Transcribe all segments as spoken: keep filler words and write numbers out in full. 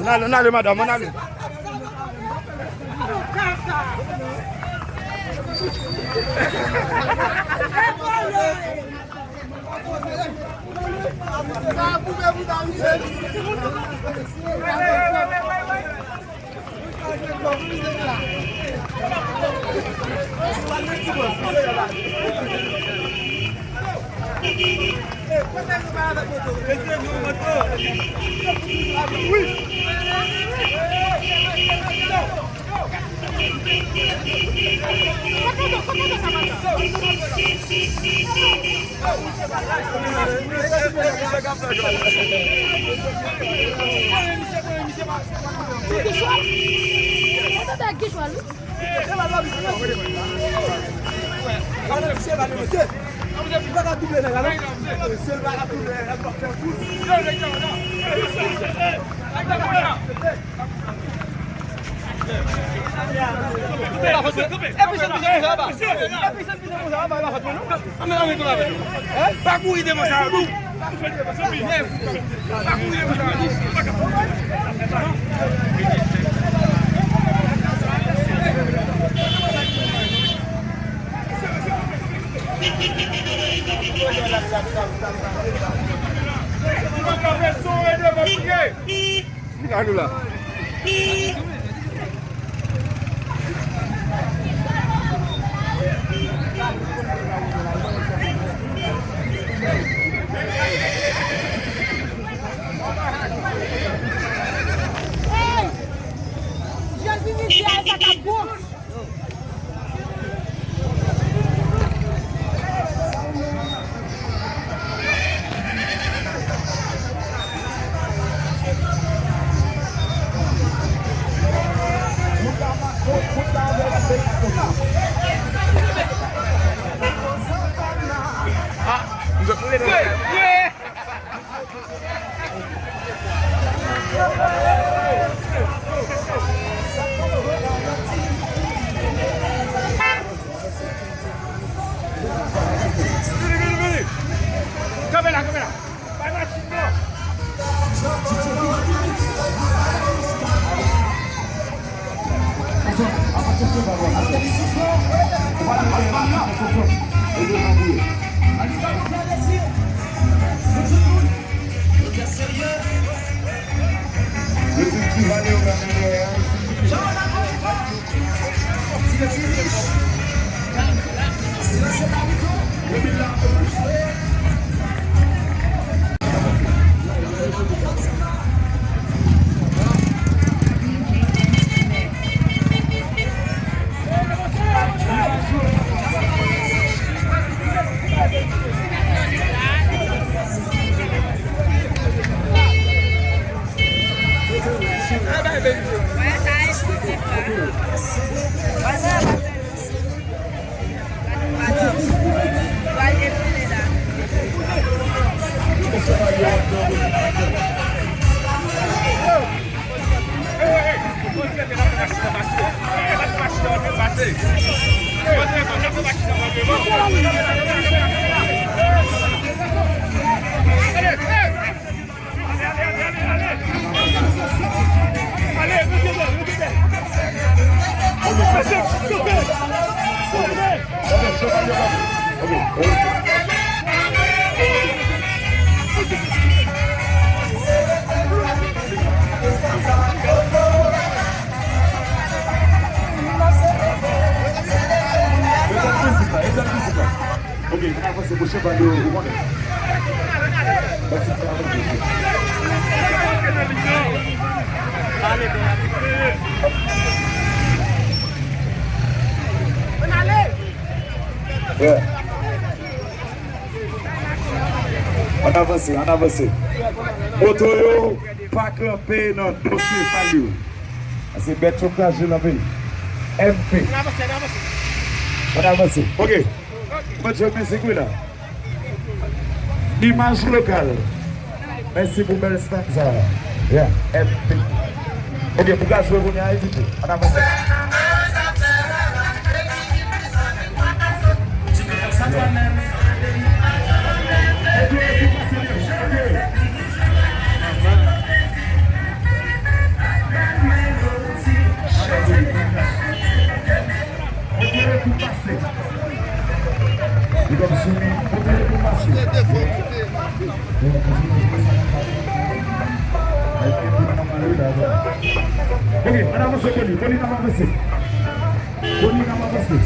Ann ale, ann ale, madanm, ann ale. Pa kouri devan sa yo, nou. Vin la, nou la. Hey! Jezi di di a sa k ap bon. Kanpe la, kanpe la. Bay machin nan. Ok, ann avanse, pwochen bal yo, ou konnen. Mèsi, ann avanse. Yeah. Ann avanse, ann avanse. Moto yo pa kanpe nan dosye sal yo. Pase bèt yo kraze l anpil. M P. Ann avanse, ann avanse. Ann avanse. Ok. Mwen jwe mizik wi la. Imaj lokal. Mèsi pou bèl stand sa a. Yeah, M P. Ok, pou ka jwe kounye a, Edith. Ann avanse. Ok, ann avanse, Koni. Koni, ann avanse. Koni, ann avanse.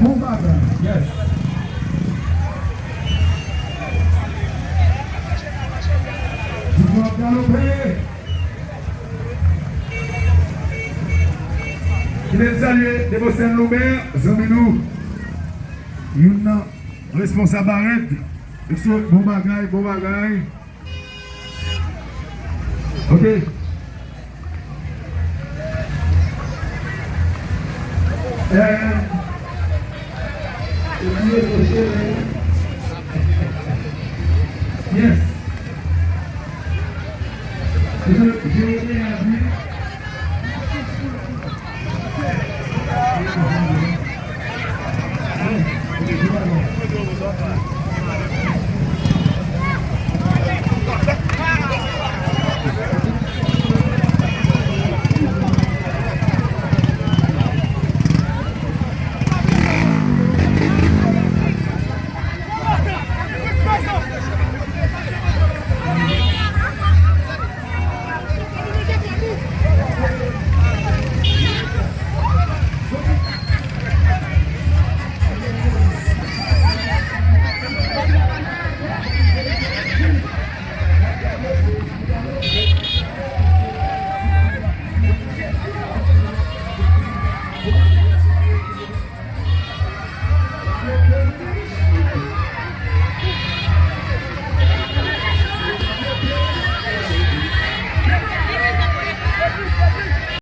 Bon bagay, yes. Di nou ap galope. Kite n salye Demosthène Loubert, zanmi nou. Youn nan responsab Arèd. Mesye, bon bagay, bon bagay. Ok. Eh, yes. Je, je reviens à vous.